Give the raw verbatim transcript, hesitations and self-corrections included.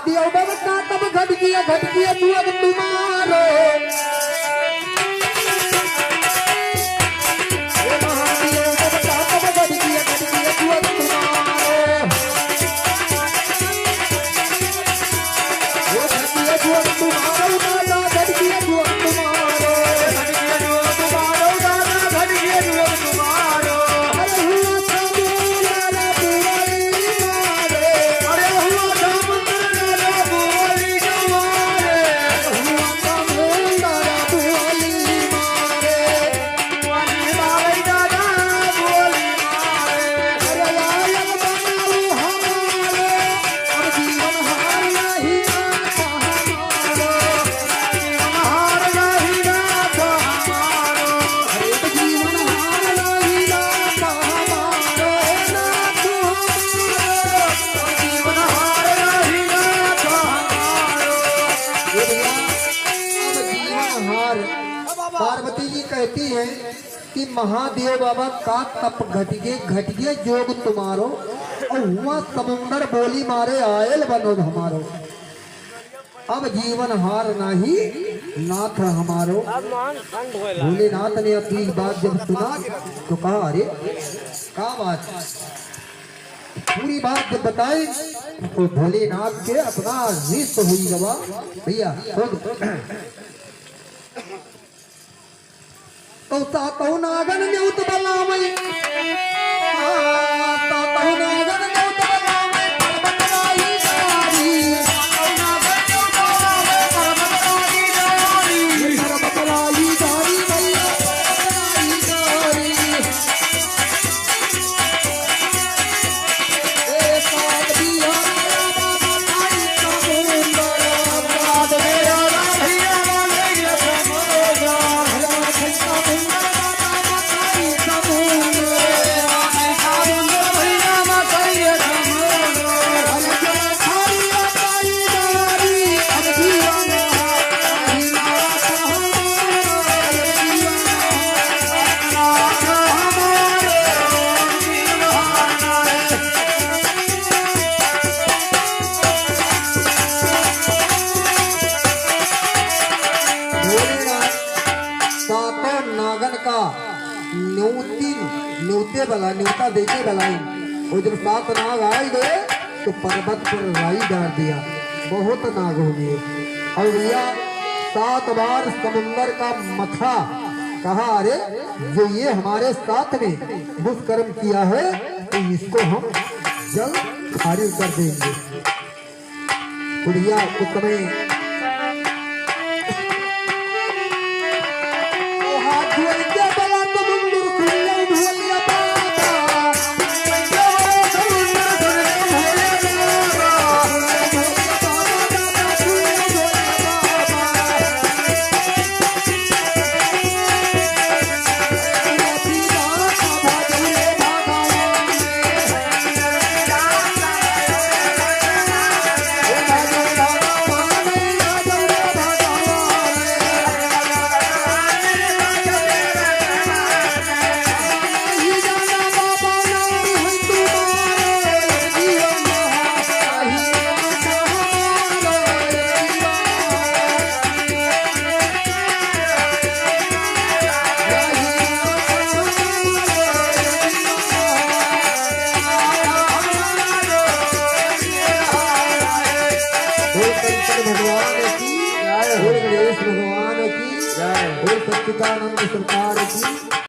देव बबता तब घटिया, घटिया जुअग तुम्हारो। ए महादेव बबता तब घटिया, घटिया जुअग तुम्हारो। ए घटिया जुअग तुम्हारो, दादा घटिया जुअग तुम्हारो। घटिया जुअग तुम्हारो, दादा घटिया जुअग तुम्हारो। अरे हुआ समुंदर बुआली मारे। अरे हुआ समुंदर बुआली मारे। हुआ समुंदर बुआली मारे। बुआली मारे दादा, बुआली मारे। अरे लायक बनाओ हमारे। अब जीवन हार नहीं हमारो। जीवन हार नहीं नाथ हमारो। अरे तो जीवन हार नहीं नाथ हमारो, नाथ हमारो। जीवन हार नहीं नाथ हमारो। ये भैया, अब जीवन हार। पार्वती जी कहती हैं कि महादेव बाबा का तप घटिगे, घटिगे जोग तुम्हारो, और हुआ समुंदर बोली मारे आयल बनो हमारो। अब जीवन हार नाही नाथ हमारो। अब मन ठंड होला। भोलेनाथ ने अपनी बात जब सुना तो कहा, "अरे का बात?" पूरी बात जब बताई तो भोलेनाथ के अपना रिस हुई गवा। भैया सुन। तो सातों नागन नेउत बलावै। आ, सातों नागन नेउत बलावै, पर्वत राई डारी। सातों नागन नेउत बलावै, पर्वत राई डारी। पर्वत राई डारी भैया, पर्वत राई डारी। भोलेनाथ सातों नागन का न्योती, न्योते वाला, न्योता देके बलाई। और जब सात नाग आए गए तो पर्वत पर राई डार दिया। बहुत नाग हो गए। और भैया सात बार समुंदर का मथा कहा, "अरे जो ये हमारे साथ में दुष्कर्म किया है तो इसको हम जल खारिज कर देंगे।" बुढ़िया उस समय बोल शंकर भगवान की, जय। बोल गणेश भगवान की, जय। बोल सच्चिदानंद सरकार की।